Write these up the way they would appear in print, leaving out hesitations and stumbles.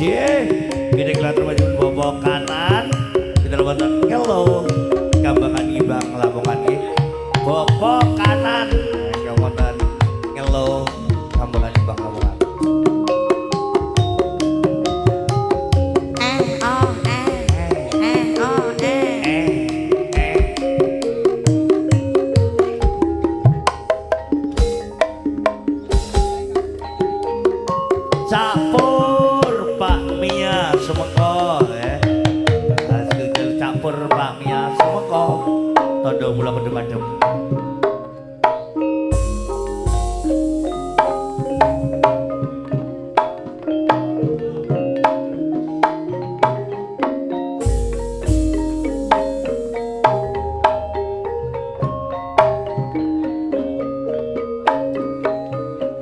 J gede kelatur maju bobok kanan kita wonten Ngelo Kambangan Ngibang Lamongan nggih. Bobok kanan ingkang wonten Ngelo Kambangan Ngibang Lamongan. Eh oh eh eh oh eh eh eh. Campur Pak Mia Sumengko eh. Hasil campur Pak Mia Sumengko. Tondo mula kedem-adem.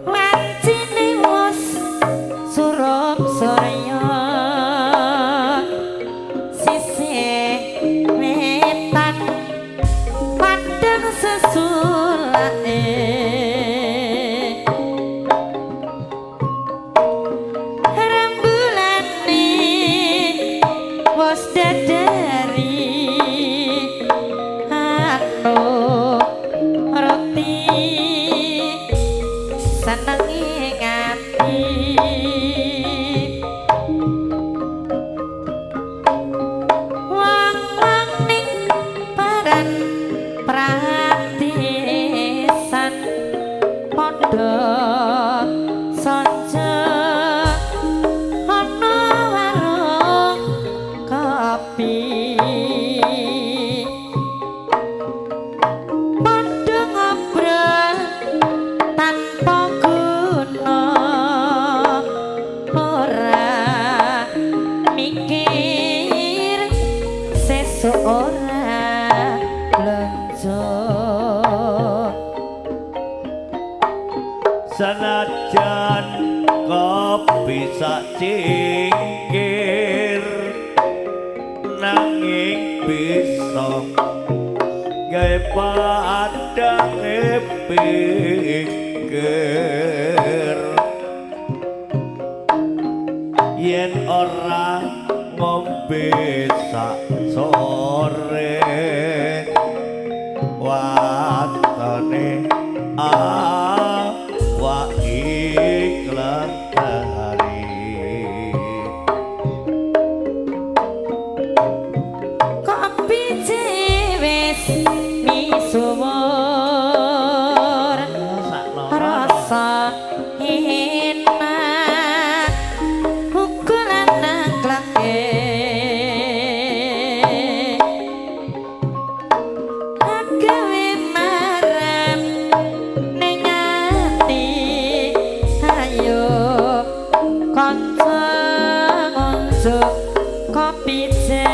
Wancine wis surup surya sisih wetan padang sesulake rembulane wis dadari anu roti senengi ngati wong-wong ning paran pratisan padha sonjo ana warung kopi padha ngobrol tanpa guna ora mikir sesuk ora blonjo. Sanajan kopi sak cingkir nanging bisa gawe padange pikir yen ora ngombe sak sore watane awak iklantari. Kopi wis misuwur rasa enak ukuran nangklake agawe marem ning ati ayo kanca ngunjuk kopi jae.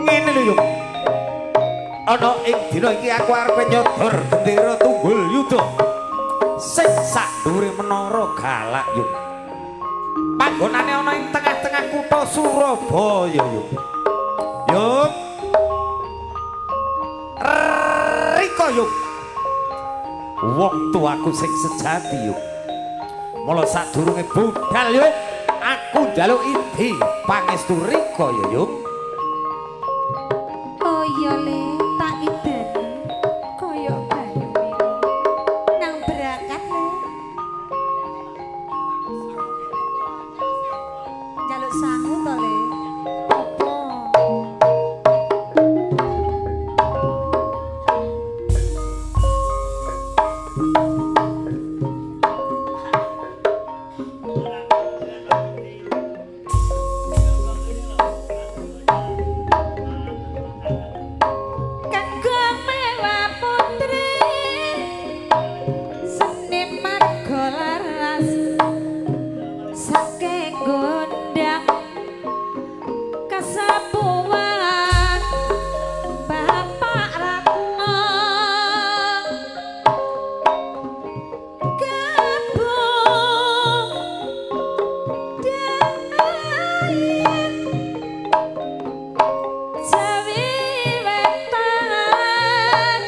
Ngene lho Yung. Ana ing dina iki aku arep nyodor gendera Tunggul Yuda. Sing sak dhuwure menara galak Yung. Panggonane ana ing tengah-tengah kutha Surabaya Yung. Yung. Rika Yung. Wong tuaku sing sejati Yung. Mula sadurunge budal Yung, aku njaluk idi pangestu Rika ya Yung. Oh iya Le, tak ideni kaya banyu nang berangkat Le. Njaluk sangu to Le. Apa? Kakung mewah putri seni marga laras saking gondang kasapuan Bapak Ratna gabung dayin Jawi wetan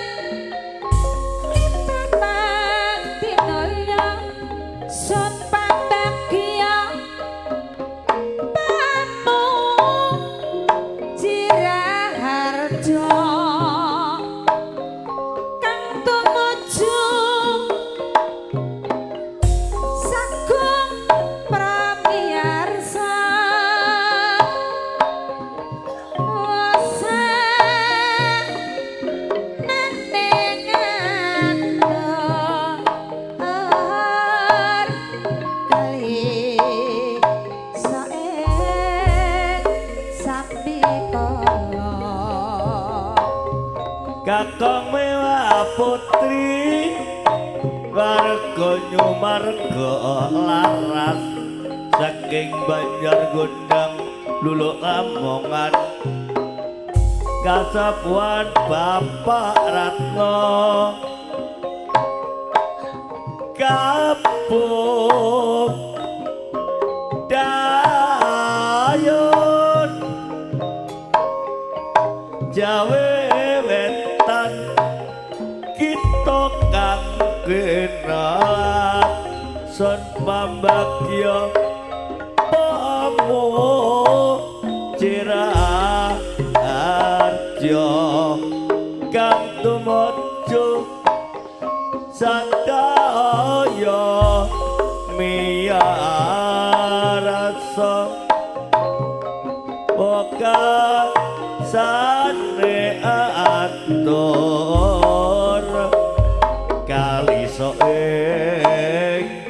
Itatan tinulya Sun pambagya Pamu Jiraharjo Kang tumuju Sagung pramiyarsa Kakung mewah putri warga nyumarga laras saking Banjar Gondang Luluk Lamongan kasapuan Bapak Ratna gabung dayun Jawe wetan kita kang kenalan sun pambagya pamu Jiraharjo kang tumuju sadaya miyarasa oka sane atur kaliso ing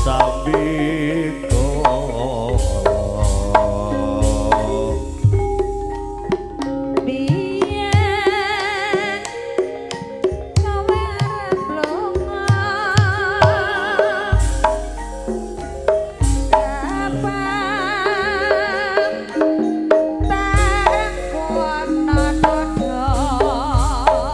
sambikala. Biyen kowe arep lunga kapan tak kono dodol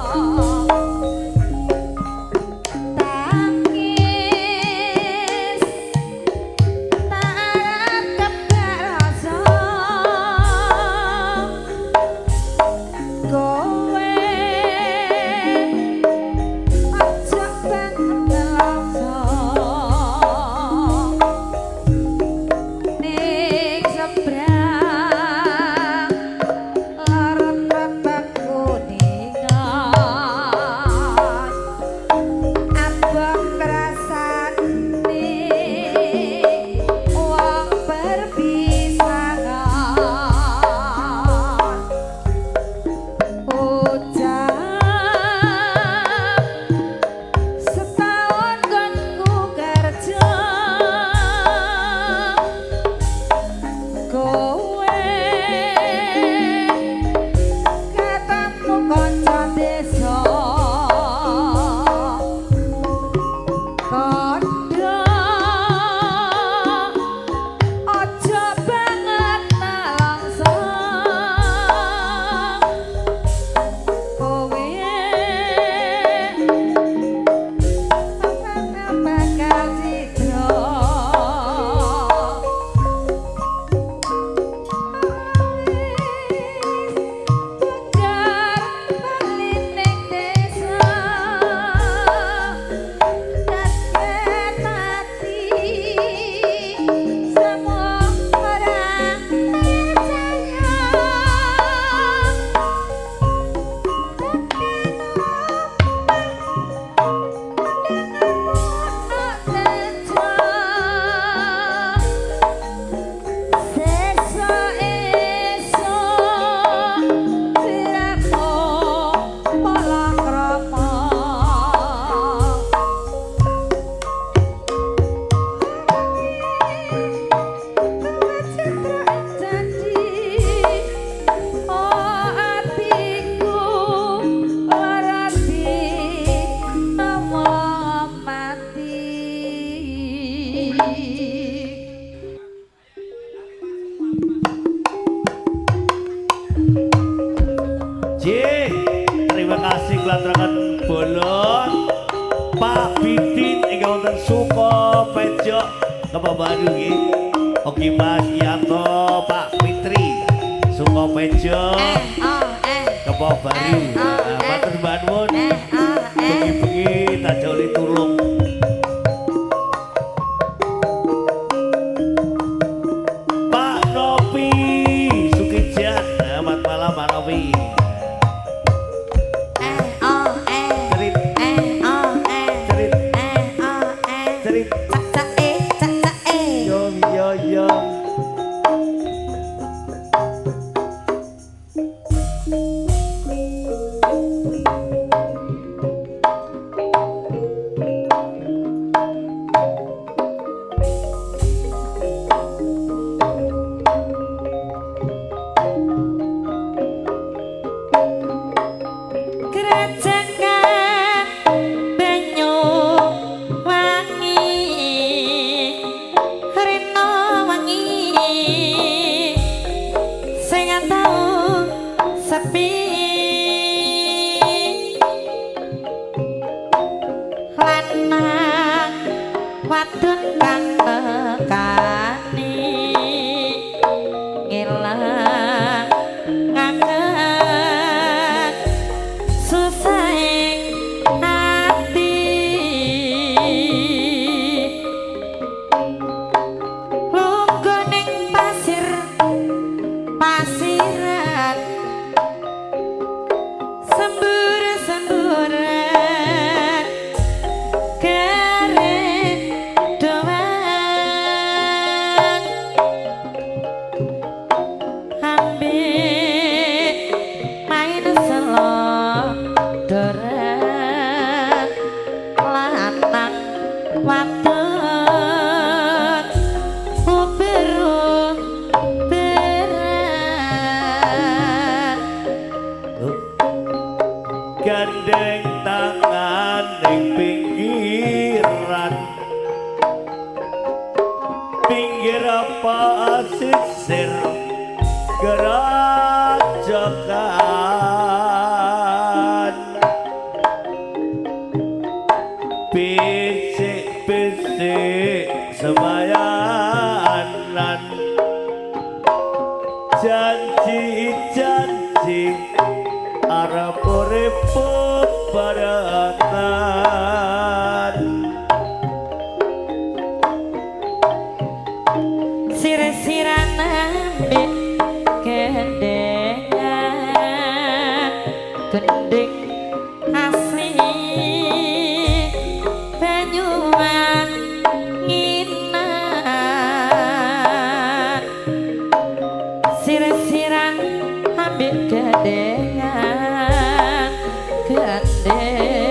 Terima kasih kelaturaken bolon Pak Bidin ingkang wonten Suko Pejo Kebo Baru nggih. Oke Mas Yanto, Pak Fitri Suko Pejo Kebo Baru. Matur nuwun. Bengi-bengi tak joli tulung. Pak Novi Sukijan, selamat malam Pak Novi. Cerit, cerit, cerit. Yo yo yo. Kerajaan banyu wangi rena wangi sing tau sepi lanang wadon kang tekani ngilang ngaken susahing ati lungguh ning pasir pasiran sembur-semburan keredoan ambek main selodoran lanang wadon uber-uberan. Gandeng tangan ning pinggiran, pinggir pasisir gerajakan, bisik-bisik semayanan, janji-janji arep urip barengan. Sir-siran ambek gendengan gending asli Banyuwanginan. Sir-siran ambek gendengan gending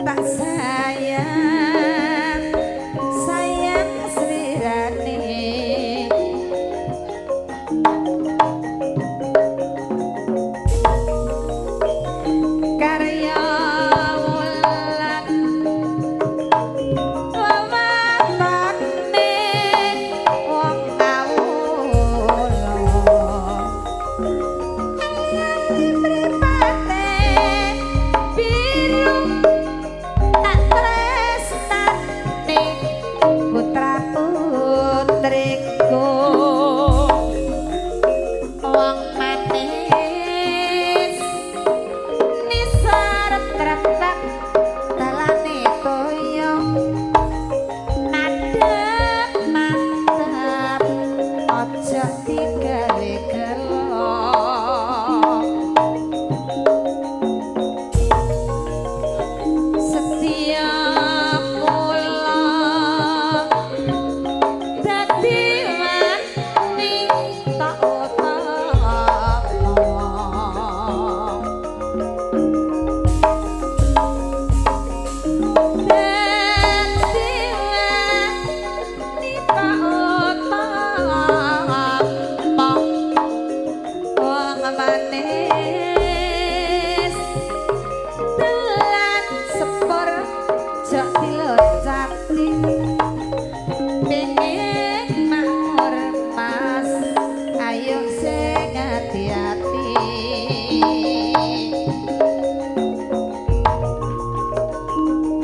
Tak sayang sayang slirane karya wulan wewatane wong kawula mripate biru tak tresnane putra putriku wong manis nisar trepak dalane toyo madhep mantep aja digawe gelo setia kula dadi wani tak utama. Dadi wani tak utama wong manis telan sepur jok diloncati pengen makmur mas ayo sing ati-ati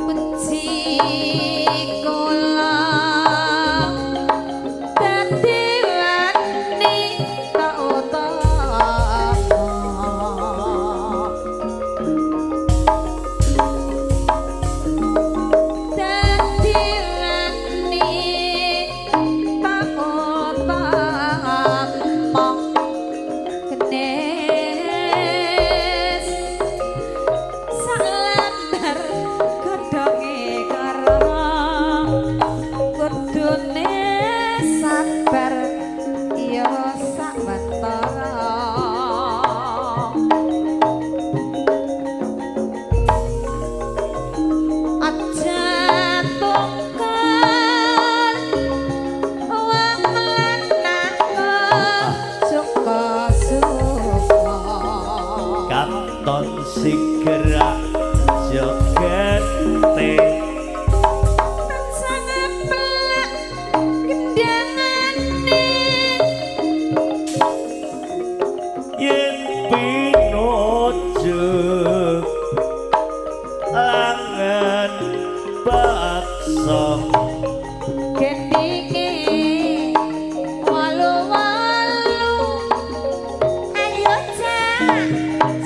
puji kula dadi wani tak utama. Dadi wani tak utama kenes salambar godhonge karo kudune sabar ya sawetara. Aja tungkar wong lanang suka-suka Katon sigerak jogete tansah ngeplak gendangane yen pinuju langen bakso gendinge walu-walu ayo cak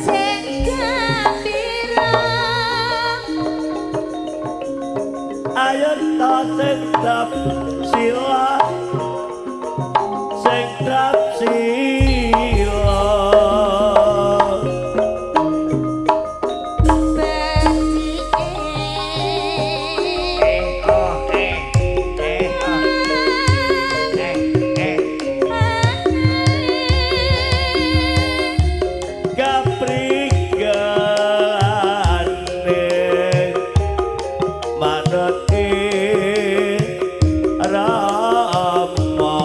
sing gembira ayo ta sing trap sila sing trap sila becike eh oh eh eh oh eh eh kaprigalane manut rama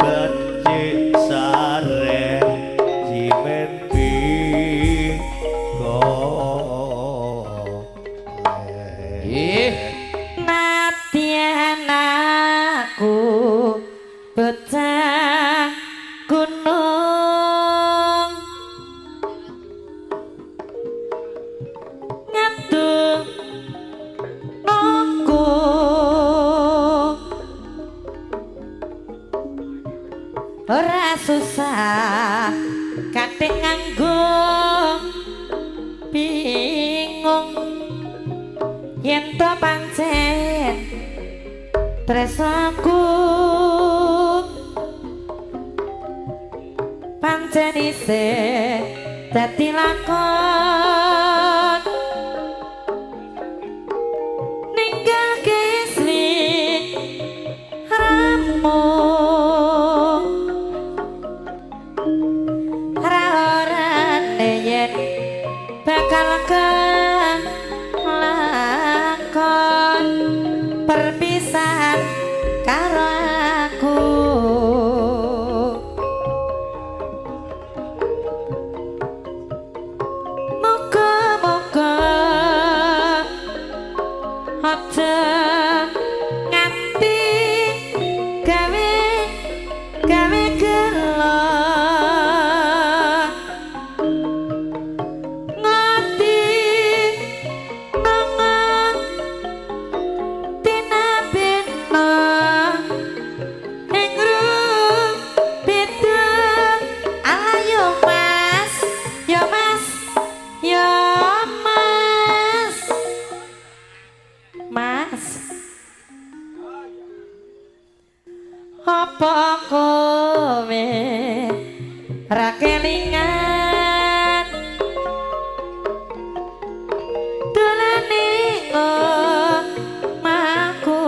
becik sare jimen biko. Ih, Nadyan aku bocah gunung ngaduk nunggu ora susah katik nganggo bingung yen to pancen tresnaku pancen isih dadi lakon ninggalke. tresnamu ra orane yen bakal kelakon perpisahan karo aku. Muga-muga aja nganti gawe gawe gelo ngati nang tina-bina ing beda ala yo mas, yo mas, yo mas, mas. Apa kowe ra kelingan dolane omahku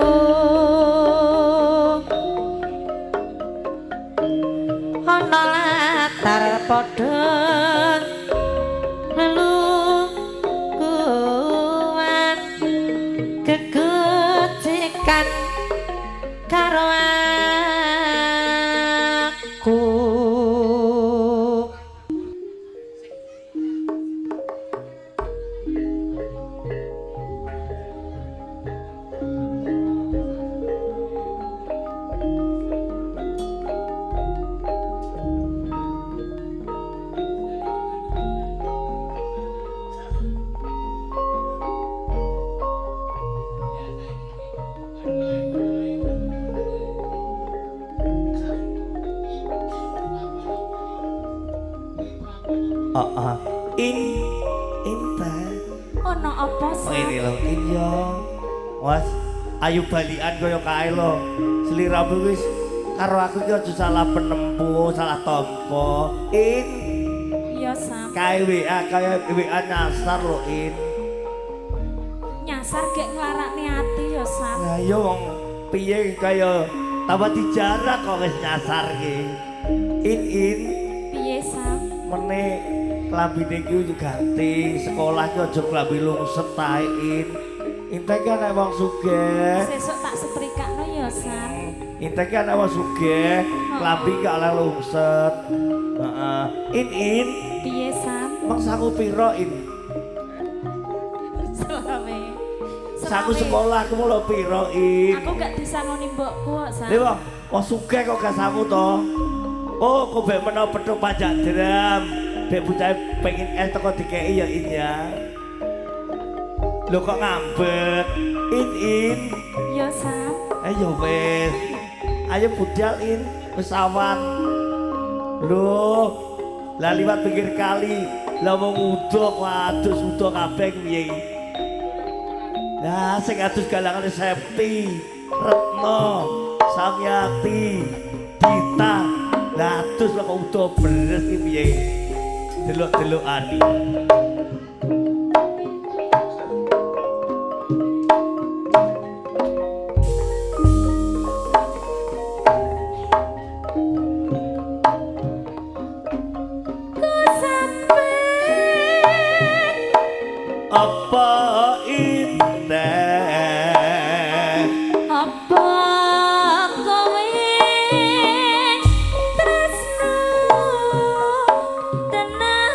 ana latar padha lelungguhan gegecikan karo aku. Heeh. In inta. Ono apa sih? Ngene lho, in yo. Was ayu balikan kaya kae lho. Sliramu wis karo aku iki aja salah penempu, salah tampa. In. Iya, Sam. Kae WA, kaya WA nyasar lho, In. Nyasar gek nglarakne ati ya, Sam. Lah iya wong piye kaya tambah dijarak kok wis nyasar ki. In in. Piye, Sam? Mene klambine iki ganti sekolah ki aja klambi lungset tae In. Inte ki ana wong sugih. Sesuk tak setrikakno ya, Sam. Inte ki ana wong sugih, klambi gak oleh lungset. Heeh. In in. Piye, Sam? Meng sangu piro, In? Selame. Sangu sekolah ku lho piro, In? Aku gak disangoni mbokku kok, Sam. Lha wong wong sugih kok gak sangu to? Oh, kok bek menawa petuk pajak drum. Bek bocah pengen es teko dikeki ya, In ya. Lho kok ngambek? In in. Ya, Sam. Ayo wis. Ayo budal, In, wis awan. Lho, lah liwat pinggir kali. Lah wong udo kok adus udo kabeh piye iki? Lah sing adus galangane Septi, Retno, Samyati, Dita. Lah adus kok udo beres iki piye? Delok-delokane. Apa inte? Apa kowe tresno tenan?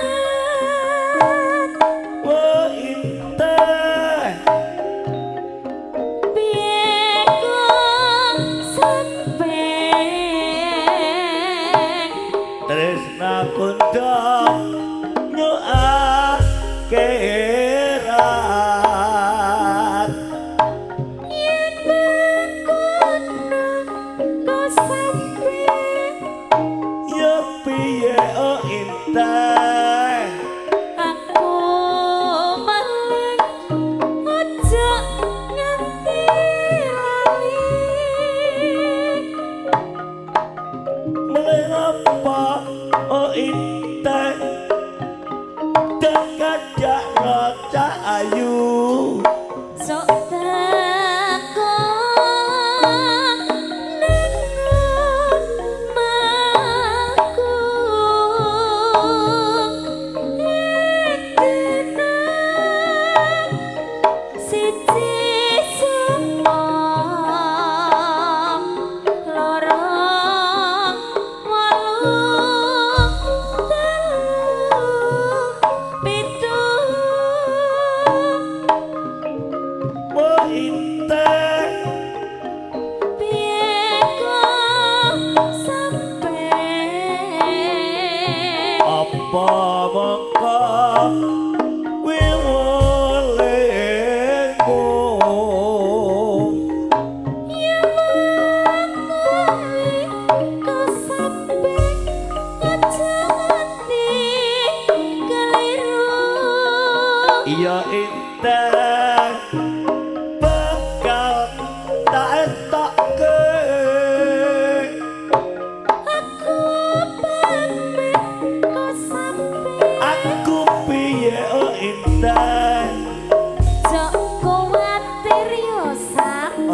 Oh inte. Piye kok sampe tresna kundang akhirat. Yen mengkono kok sampe ya piye oh inte? Aku maling aja nganti lali. Meling apa oh inte?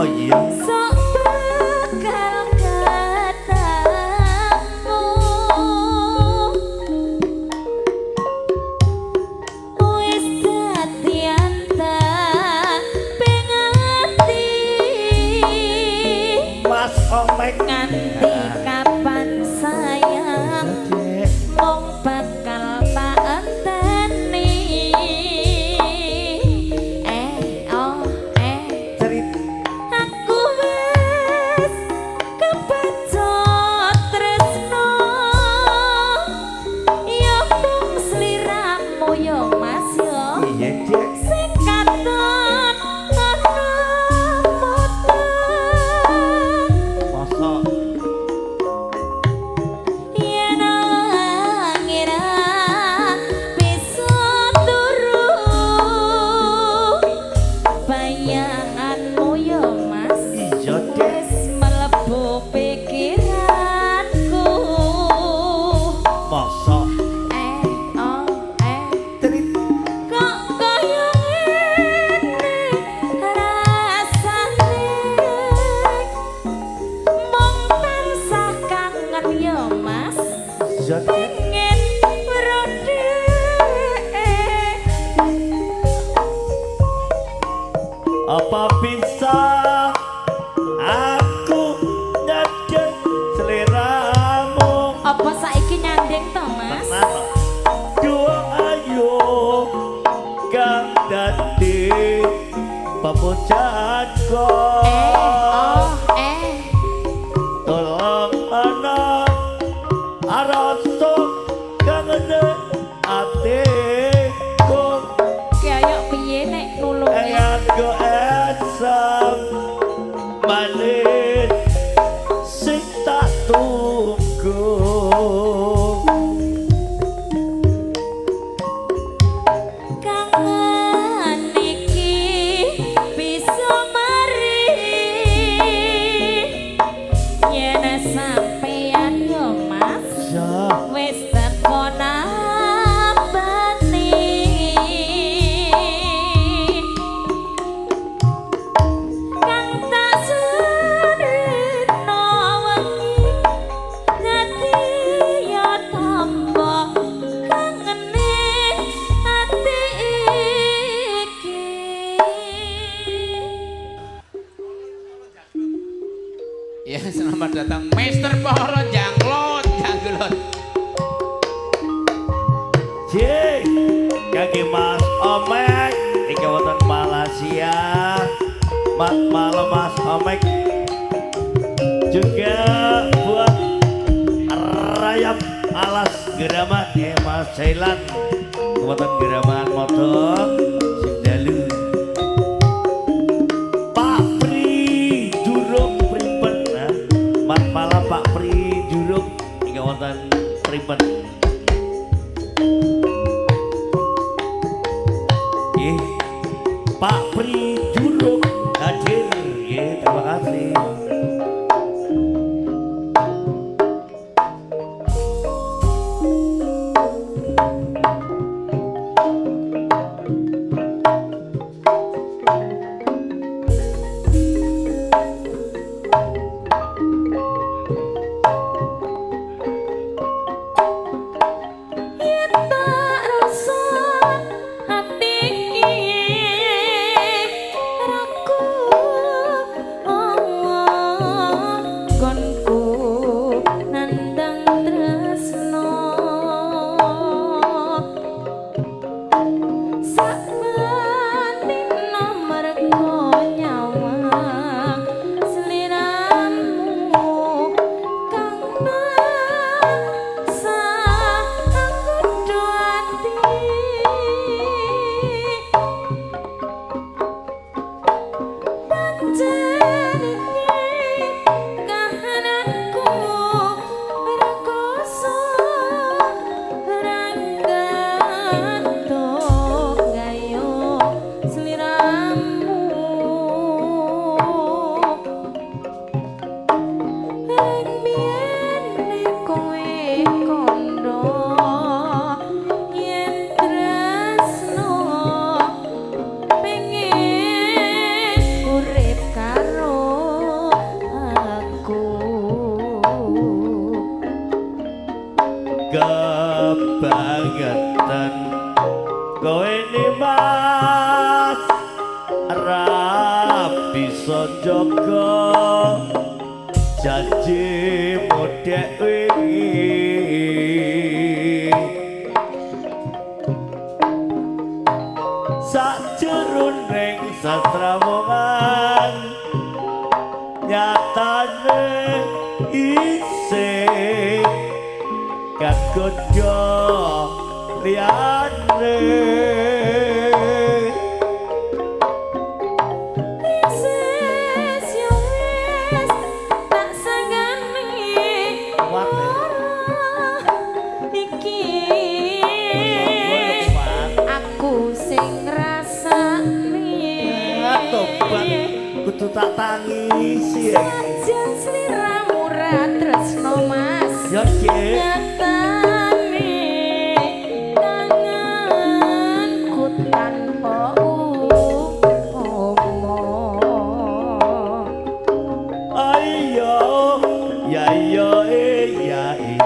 iya. Sok bakal ketemu. Wis dadi anteping ati. Mas Omek Nganti kapan sayang mung bakal tak enteni. Eh oh eh Cerita aku wis kebacut tresno. Ya mung sliramu ya Mas ya. Iya, Dek. Sing katon ana mata. Mosok Yen ngira bisa turu bayanganmu ya Mas iya, Dek. wis mlebu pikiranku. Mosok Eh oh eh cerita kok kaya ngene rasane mung tansah kangen ya Mas iya, Dek. pengen brodhe. Apa bisa aku nyadeng seleramu? Apa saiki nyanding to Mas? Tenan. Dua ayo kang dadi pepujaanku. Eh oh eh Tolong ana rasa kangene atiku. kaya piye nek nulungi Engko esem manis sing tak tunggu. Kangen iki bisa mari yen sampeyan yo Mas Ya, wis teko nambani. Kang tak sereno wengi dadi ya tambah kangene ati iki. Ya, selamat datang Mister Pohoro Jangklot, Jangklot. J, kaki Mas Omek, iki wonten Malaysia. Mat malam Mas Omek. Juga buat rayap alas geraman Mas Cailan. Wonten geraman moto sing dalu. Pak Pri Juruk Pripen. Nah, mat malam Pak Pri Juruk iki wonten Pripen. Nggih. Pak Pri Juruk hadir. Nggih, terima kasih. Yen tak rasa ati iki ragu. Oh, Janji modek wingi sajroning sastramongan nyatane isih kagodha liyane. Kudu tak tangisi ya. Sajan sliramu ra tresno Mas. Ya Dik. Nyatane tanganku tanpa upama. Ayo ya iya ya iya.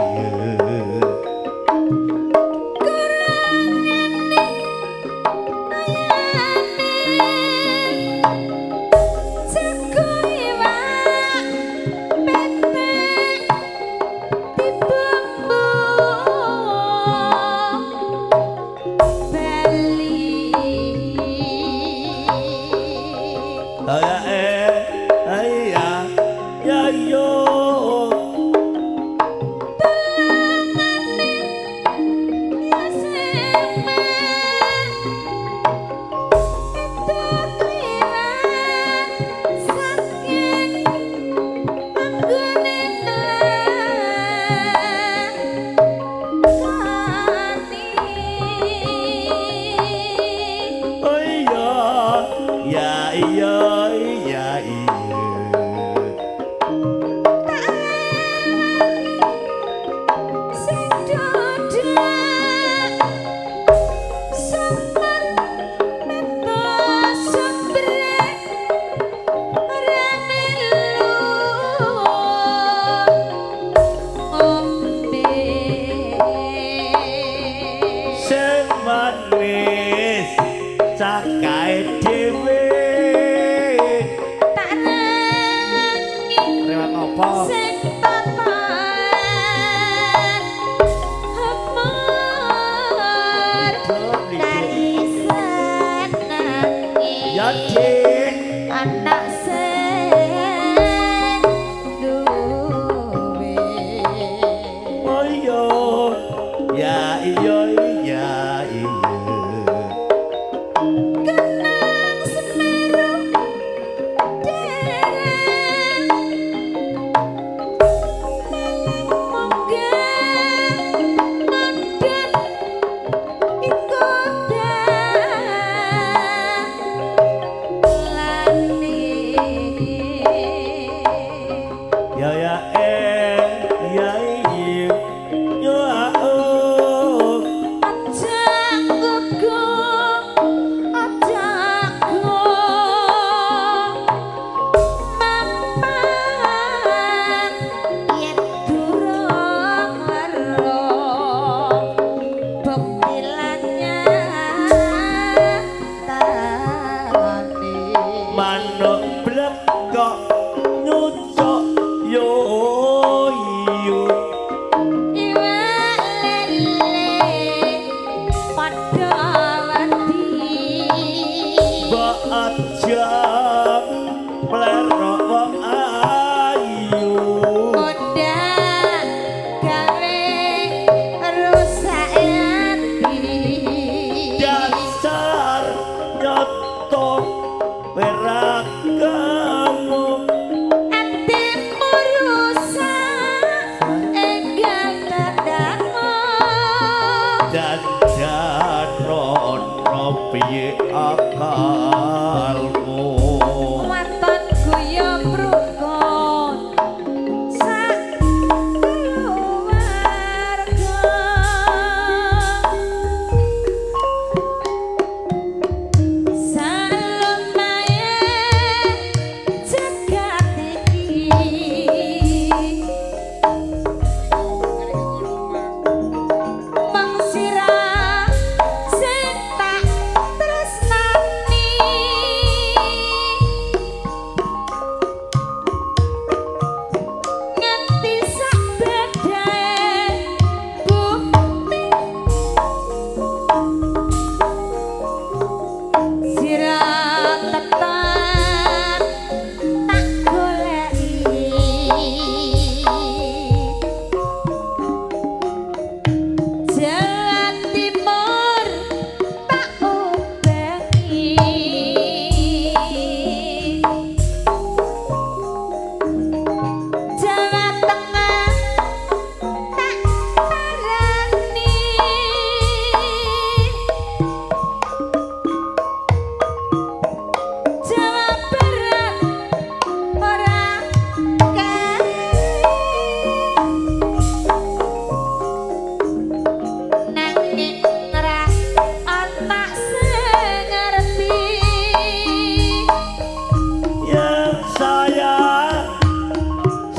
Atimu rusak.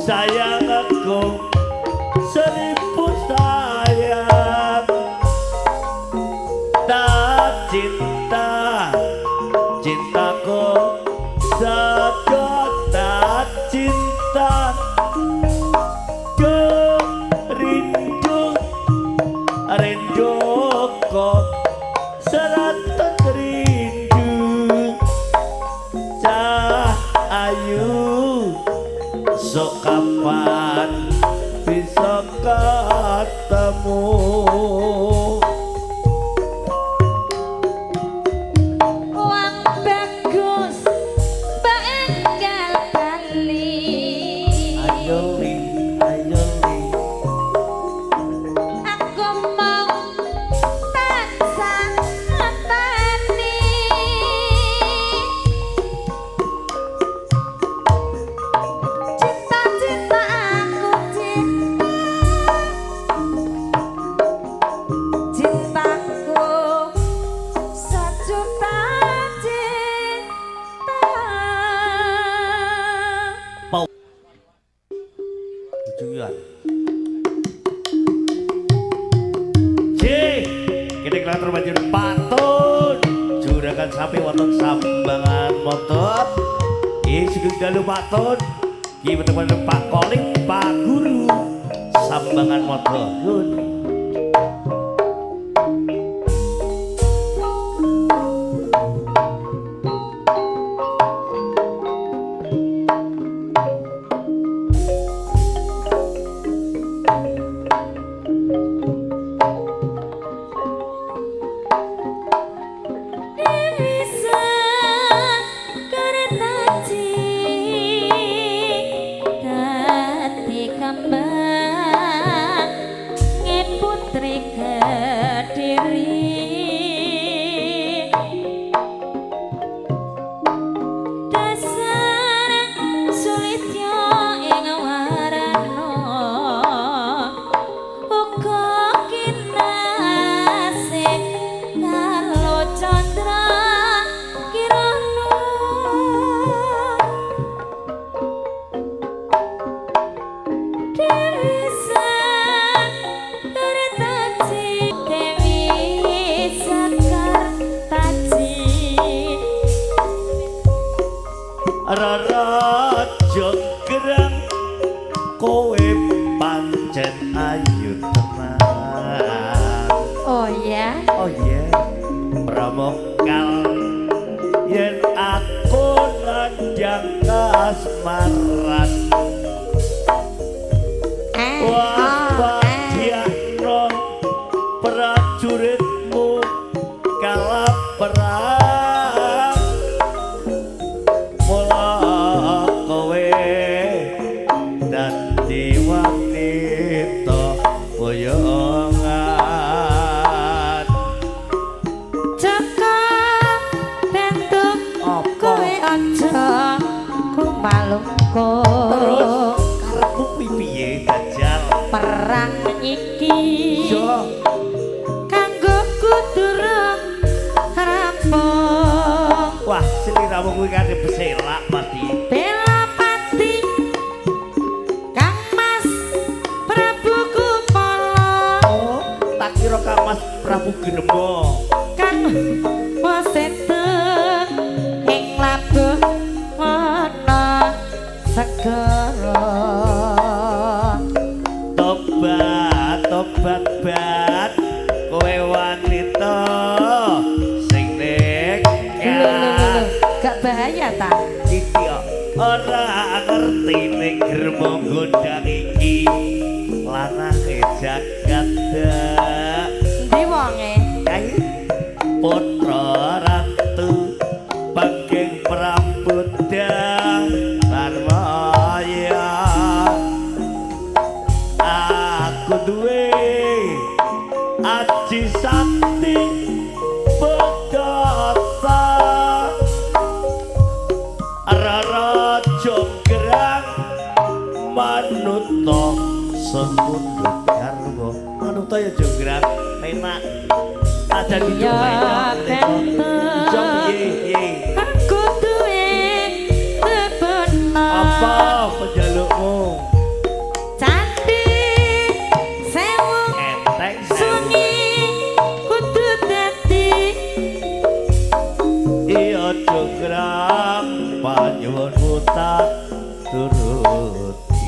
Sayang aku seribu sayang. Tak cinta cintaku sejuta cinta. Rindu rinduku seratus rindu. Cah ayu sok kapan bisa ketemu. Wong bagus banggal bali. Ayo li, ayo li. Aku mau tansah ngenteni. Cinta-cinta aku cinta. Cintaku sejuta cinta. Tujuan. J, kita kelatur banjur patun. Juragan sapi wonten sambangan motor. Iki sugeng dalu patun. Iki bertemu Pak Kolik, Pak Guru Sambangan Motor. Yun. Dewi Sekartaji dadi kembang nge putri Kediri. Dasar sulitya ing warana uga kinasih karo candra kirana. Dewi Sekartaji, Dewi Sekartaji. Rara Jonggrang kowe pancen ayu tenan. Oh ya, Oh yeah. Pramokal yen aku nandang kasmaran. Waspadiyakno prajuritmu kala perang. Mula kowe dadi wanita boyongan. Jaka bentuk kowe aja kumalungku. Terus karepmu piye dajal? Perang iki Yo kanggo durung rampung. Wah, sliramu kuwi kan beselak pasti. Belapati Kang Mas Prabu Kupala. Oh, tak kira Kang Mas Prabu Gremo. Kang Waseteng ing labuh wana segara. Tobat, tobat bat kowe wanita sing Lho, nekat. gak bahaya ta? Iki ora ngerti ning gremo gondang iki lanange jagat dak. Endi wonge? Kae putra ratu Bageng Prabuda Darmaya. Aku duwe aji sakti pedasa. Rara Jonggrang manuta sepundhut garwa. Manuta ya Jonggrang penak. Aja duduk Iya, penak. Iso piye piye? Aku duwe tebenan. Apa penjalukmu? wedi.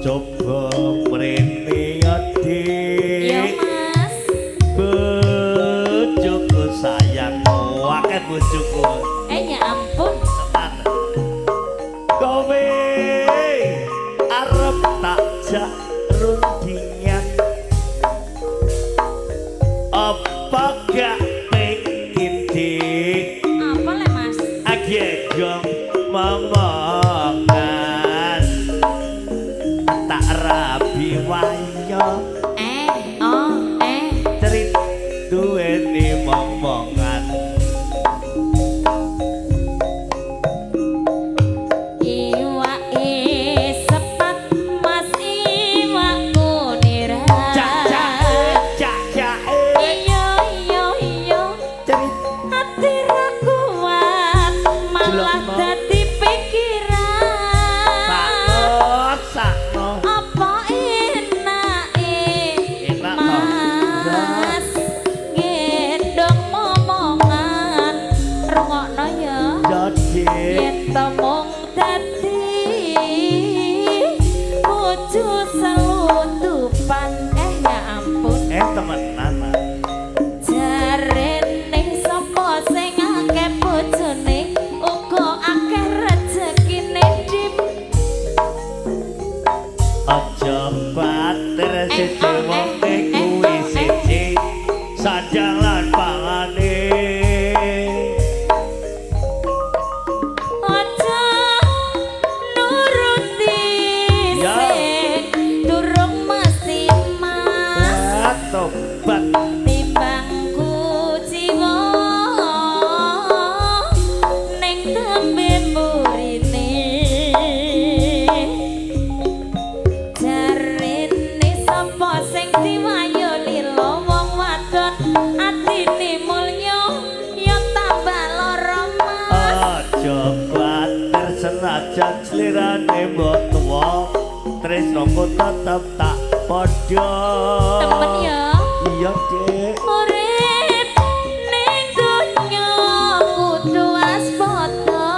Coba mrene Dik. Ya Mas. Bojoku sayang akeh bojoku. Ya ampun. Tenan. Kowe arep tak jak rundingan. Apa gak pengen Dik? Apa le Mas? Agendong momongan. Tak rabi wayo. Cerit duweni momongan. Iwake sepat Mas iwak kunira. Cak cak cak cak. Iya iya iya. Cerit Ati ra kuat malah dadi pikiran. Sakno sakno. Apa enake Enak toh. Mas gendong momongan. Rungokno ya. Jadi Yen to mung dadi bojo selundupan. Ya ampun. Temenan. Mas. Jarene sapa sing akeh bojone uga akeh rezekine Dim. Aja kuwatir siji wong kuwi siji sanjang lan pangane. Aja nuruti Ya. sing durung mesti Mas. Tobat. Timbang kuciwa ning tembe mburine. Jarene sapa sing diwayo lila wong wadon atine mulya ya tambah lara Mas. Aja kuwatir senajan slirane mbok tuwa tresnaku tetep tak padha. Temen ya. Iya, Dik. Urip ning donya kudu waspada.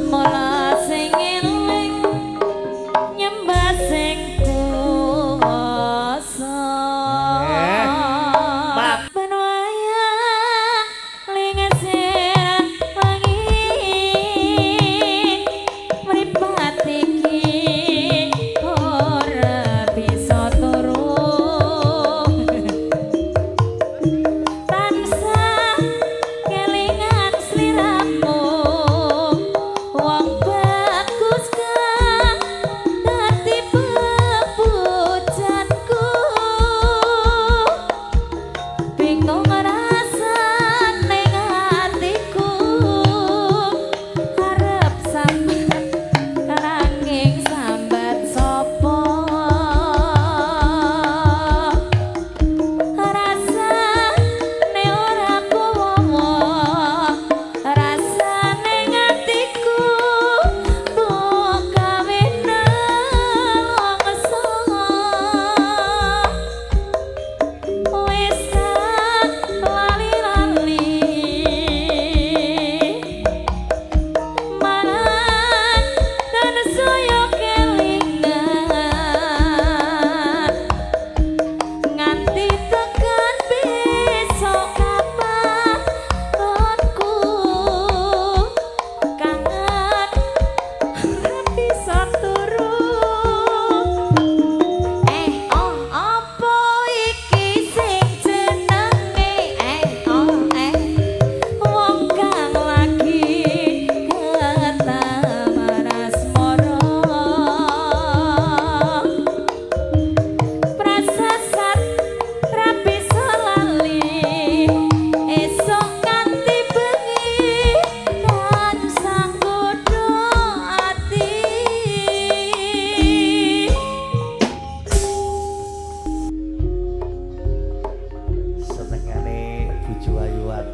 Mula sing eling nyembah sing kuwasa. Maaf. Ben wayang lingesin wengi mripat iki ora bisa turu. Tansah kelingan sliramu wong bagus kang dadi pepujanku. Bingung rasane atiku arep sambat nanging sambat sapa. Rasane ora kuwowo, rasane atiku mbok gawe nelongso. Wis tak lali-lali malah dan saya kelingan nganti tekan besok kapan konku kangen ora bisa turu. Oh apa iki sing jenenge oh wong kang lagi ketaman asmara. Prasasat ra bisa lali esuk nganti bengi tansah nggodha ati. Senengane bojo ayuan.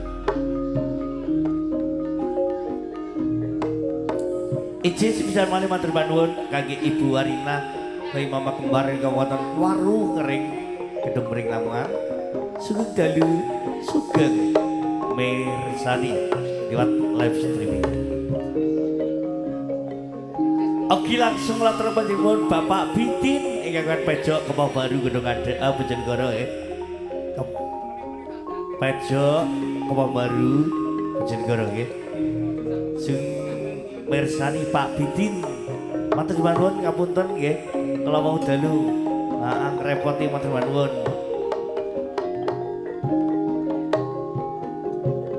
Iji sepisan malih matur panuwun kangge Ibu Warina bayi mama kembar ingkang wonten Waru Ngering Gedung Mring Lamongan. Sugeng dalu sugeng mirsani liwat live streaming. Oke langsung latur panjenengan Bapak Bitin ingkang Pejok Kemah Baru Gunung Adek Bojonegoro nggih. Pejok Kemah Baru Bojonegoro nggih. Sing mirsani Pak Bitin. Matur nuwun ngapunten nggih. Kala wau dalu heeh ngrepoti matur nuwun.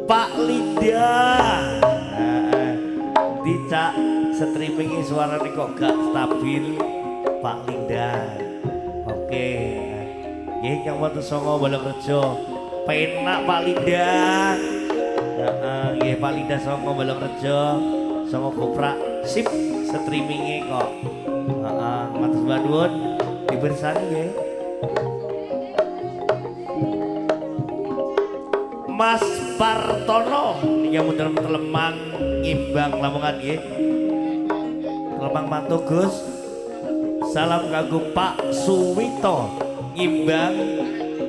Pak Linda. Heeh. Dicak streaming suarane kok gak stabil Pak Linda. Oke. Nggih kang wonten Songo Balongrejo. Penak Pak Linda. Heeh, nggih Pak Linda Songo Balongrejo. Songo Goprak sip streaminge kok. Heeh, matur nuwun dipirsani nggih. Mas Partono niki wonten Telemang Ngimbang Lamongan nggih. Telemang mantu Gus. Salam kanggo Pak Suwito Ngimbang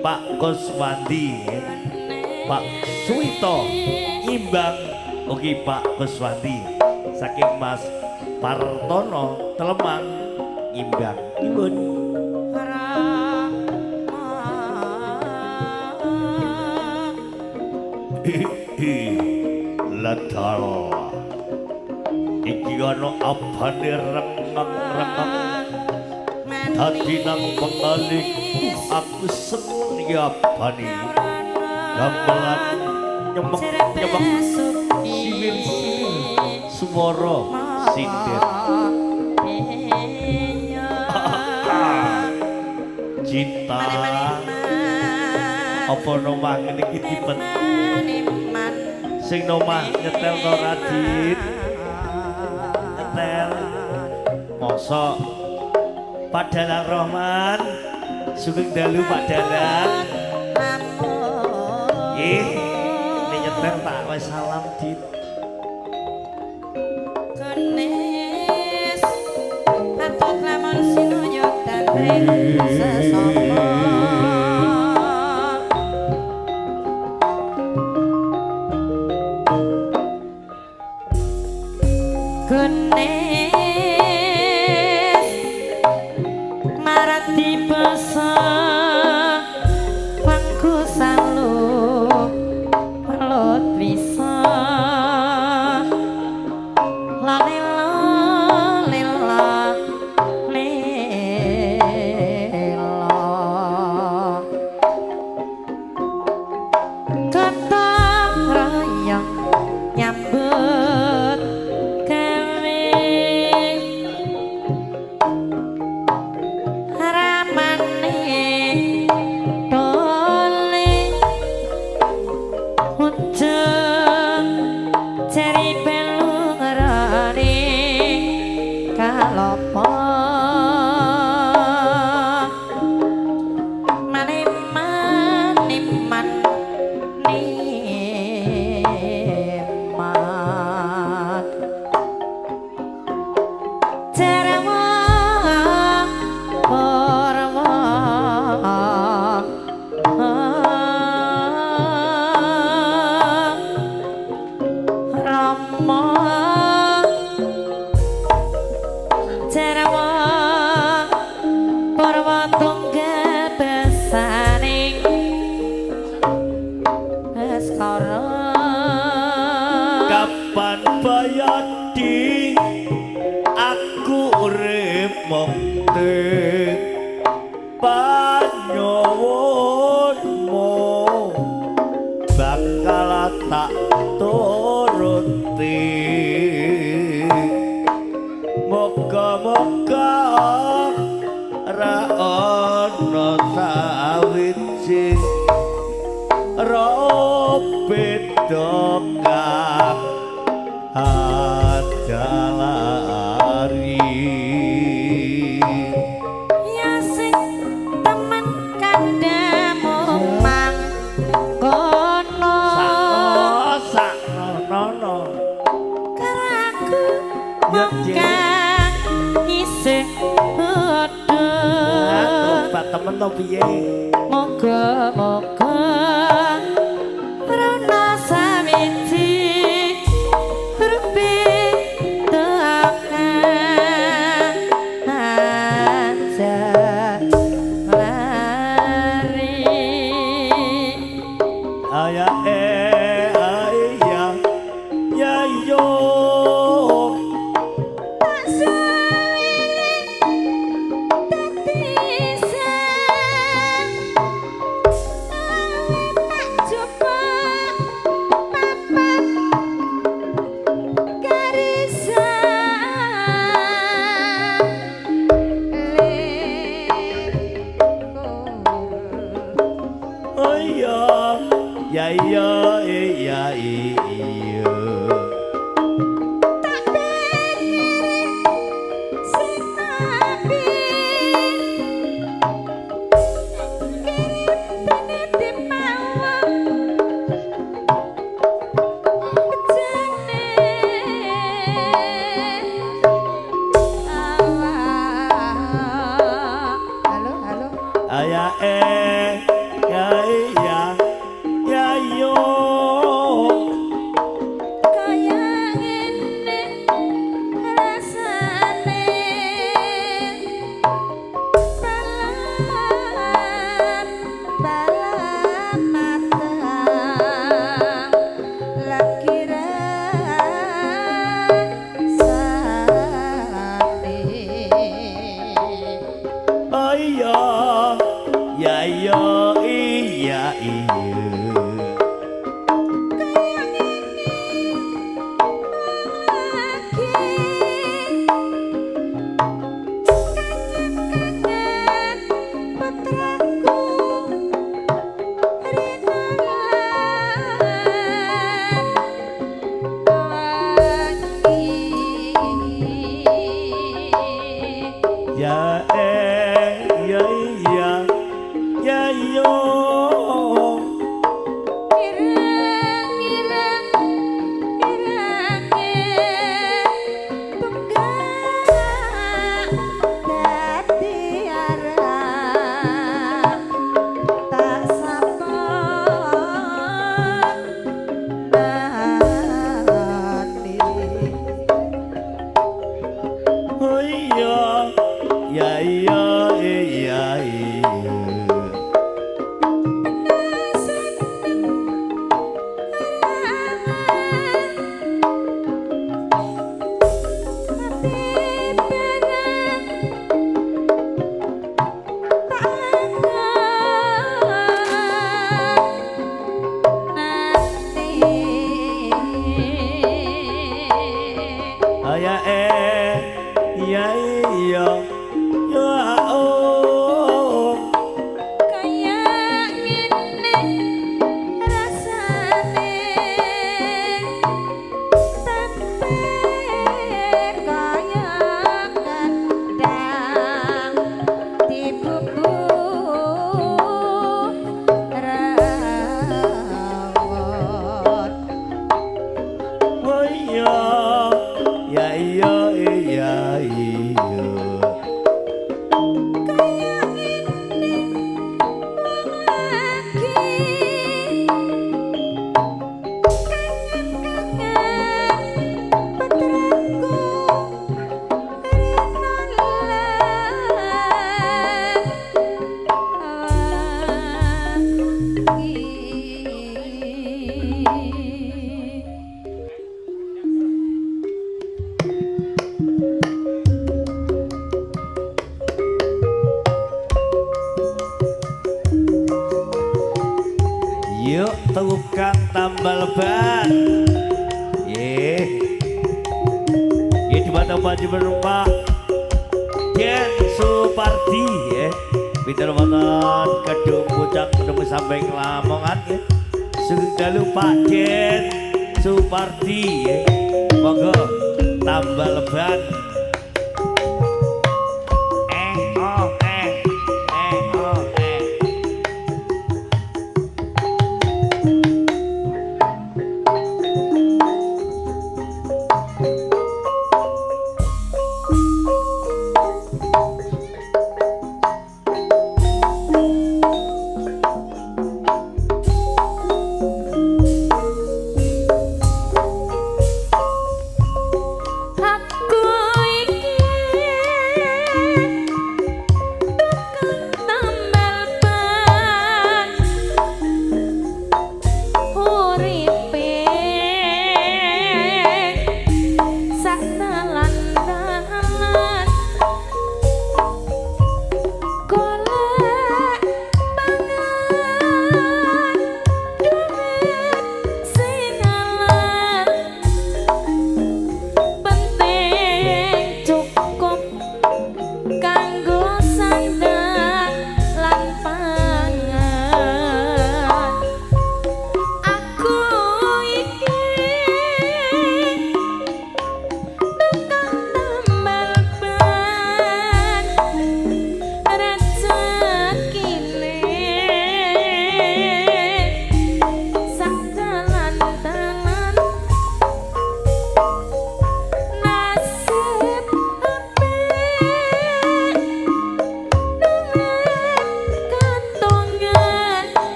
Pak Kuswandi. Pak Suwito Ngimbang ugi Pak Kuswandi. Saking Mas Partono Telemang Ngimbang. Ibun. Ledal. Iki ana abane rengeng-rengeng dadi nang pengali aku seneng iki abane gamelan nyemek-nyemek siwir-siwir swara sinden cinta apa nomah ngene iki dipet sing nomah nyetel to Radit nyetel mosok Pak Dalang Rohman sugeng dalu Pak Dalang nggih ini nyetel tak wis salam Dit kenes atut lamun sinuyo tantri sesama kenes marati pesa pangku salu pelut wisa lalila lila lila gotong royong nyambut gawe ramane tole ujung ceri pelungrane kalopo maneman neman Jarawa Purwa Rama Jarawa Purwa tunggal besaning Baskara kapan bayadi aku urip mung panyuwunmu bakal tak turuti moga-moga ra ono sawiji ra beda kang ajalari Ya sing temen kandhamu mang kono sakno sakno karo aku Ya, mung Dik. kang isih bodho Tobat temen to piye Moga-moga rono sawiji rupi tekan Ya eh ya iya ya yo kaya ngene rasane balam balam matang lagi rasane. Oh iya ya iya iya iya Kaya ngene lagi kangen-kangen putraku rina lan wangi. Ya eh ya iya ya yo Ireng-ireng irange tunggak dadi arang tak sapa nani. Oh iya ya iya iya iya Ya eh ya iya ya oh Kaya ngene rasane tempe kaya kendang dibumbu rawon. Oh iya ya iya iya iya Kaya ngene wong lagi kangen-kangen putraku rina lan wangi. Yuk tukang tambal ban. Ye. Ye di mana baju berumah Den Supardi ya. Pinter wonten Kedung Pucak Kedung Samping Lamongan ya. Sugeng dalu Pak Den Supardi ya. Monggo tambal ban. Eh oh eh eh oh eh. Aku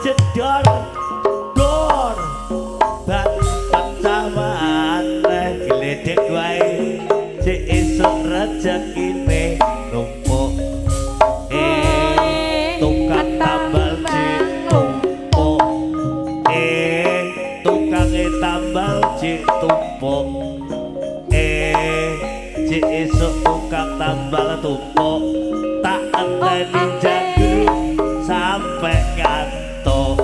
jedor dor ban pecah maneh gledek wae cek esuk rezekine numpuk tukang tambal cek tumpuk tukange tambal cek tumpuk cek esuk tukang tambal tumpuk tak enteni jagru sampai ngantuk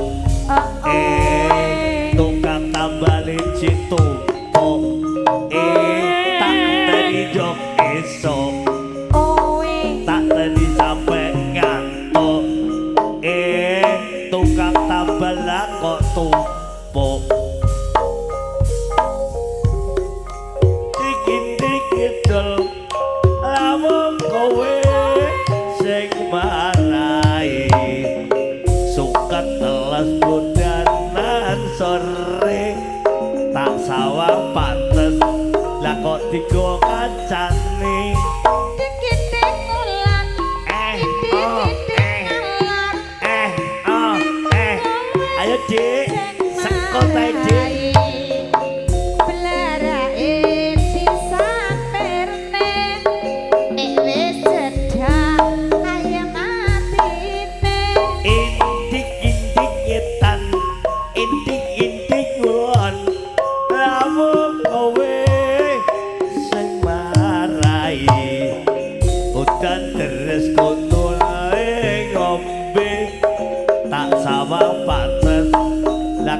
tukang tambal cek tumpuk tak enteni jok esuk tak enteni sampai ngantuk tukang tambal kok tumpuk dikit-dikit lamun kowe sing marai suket teles budanan sore tak sawang pantes lah kok digo kancane dikit-dikit ngulan ayo Dik sekot ae Dik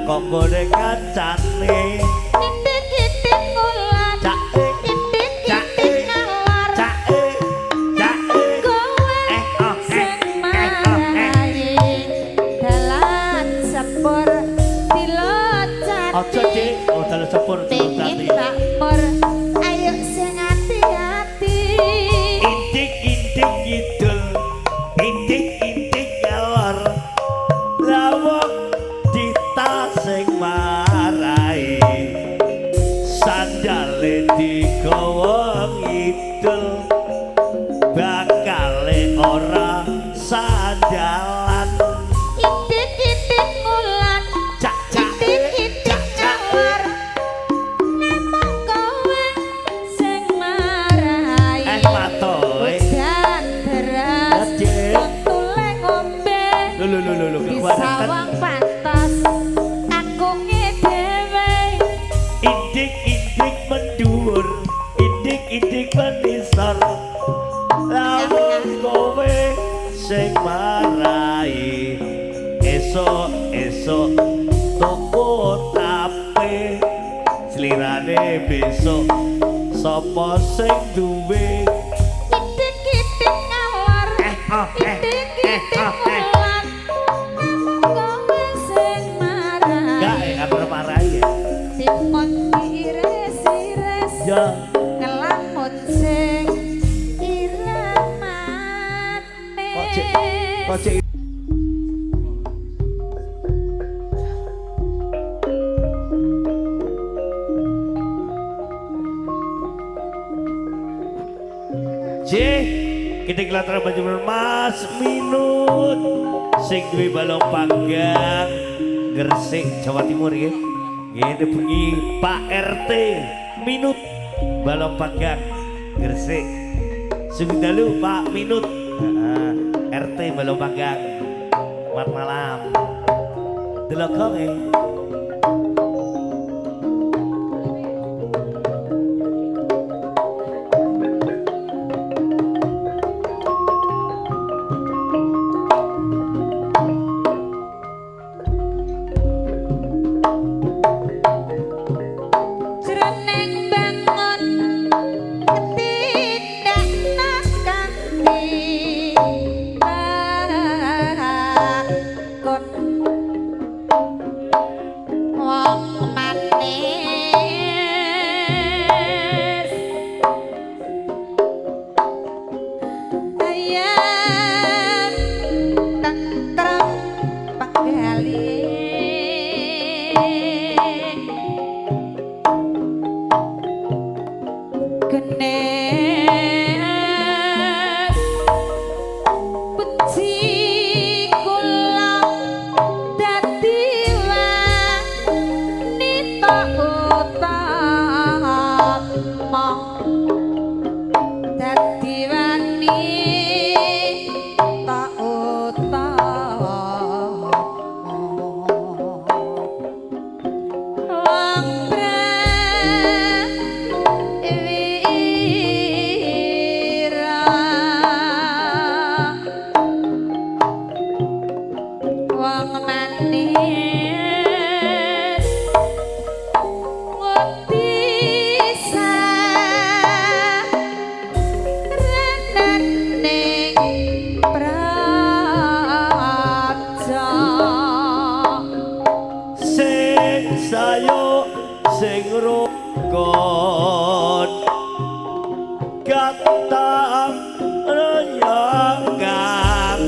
kok kancane titik-titik ngulan titik-titik ngalar cake kowe sing marai dalan sepur diloncati aja Dik oh dalan sepur diloncati tak por ayo sing ati-ati intik-intik kidul intik-intik ngalor lawang sing marai sandale digawa ngidul bakale ora sandalan itik-itik ngulan itik-itik ngalor namung kowe sing marai matoe udan deras untule ngombe lho lho lho lho sawang pantas indik-indik mendhuwur indik-indik menisor lamun kowe sing marai esuk-esuk tuku tape slirane besok sapa sing duwe indik-indik ngalor indik-indik ngulan namung kowe sing marai gak aku marai ya Tipon diires-ires ya ngelamun sing iramane kok cek kita kelihatan baju Mas Minut sing duwe balong panggang Gresik Jawa Timur ya. Ngene bengi Pak RT Minut balong panggang Gresik. Sugeng dalu Pak Minut. RT balong panggang. Selamat malam. Delok e. Kon Wong manis ngendi sarenaning praja sing sayo sing rukun gatang renyang kang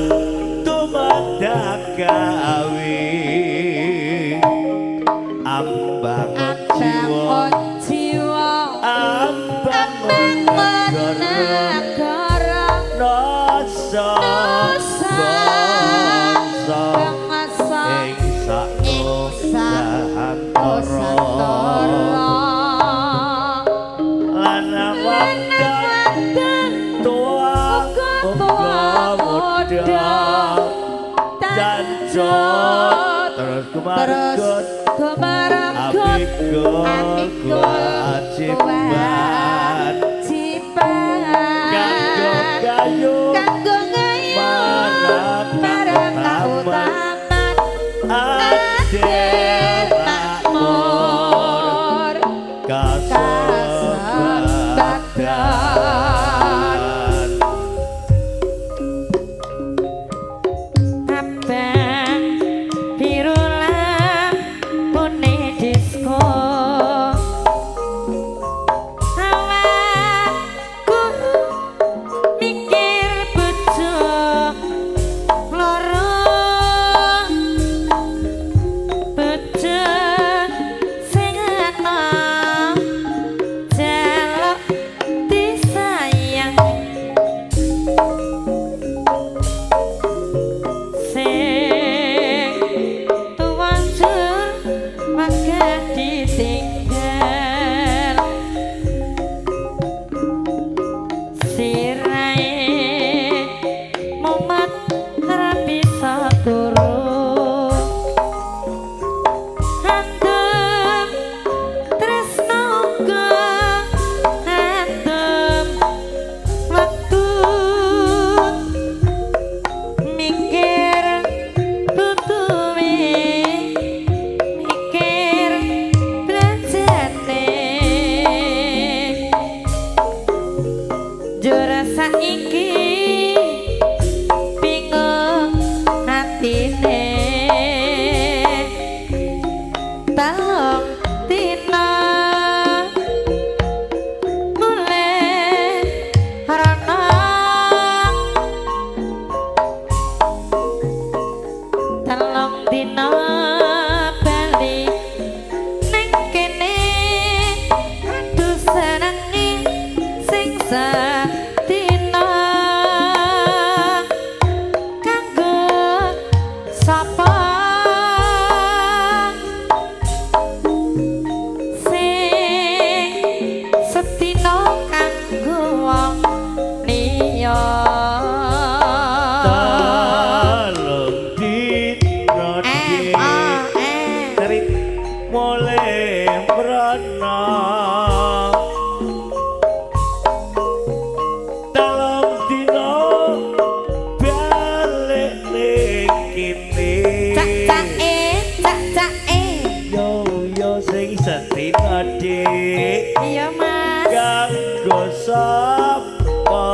tumedak gawe ambangun jiwa jiwa ambangun negara nasa bangsa bangsa ing sak ing sak nusantara lanang wadon tua uga muda jancuk terus kumargut terus kumargut amikul kewajiban kanggo gayu kanggo gayu marang marang kautaman kautaman adil makmur makmur kasempadan. Abang biru lampune disko awakku mikir bojo loro bojo sing enom jaluk disayang sing tuwa njur wegah ditinggal sirahe mumet ora bisa turu handem tresno uga handem wektu mikir butuhe mikir belanjane jur saiki bingung atine telung dina mulih rono telung dina bali ning kene aduh senenge sing sedina kanggo sapa sing sedina kanggo wong liya. Telung dina M A N Cerit mulih mrana telung dina balik ning kene cak cak e cak cak e yo yo sing sedina dik iya mas kanggo sapa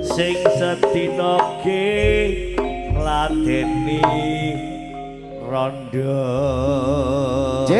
sing sedina ki ngladeni rondo. J.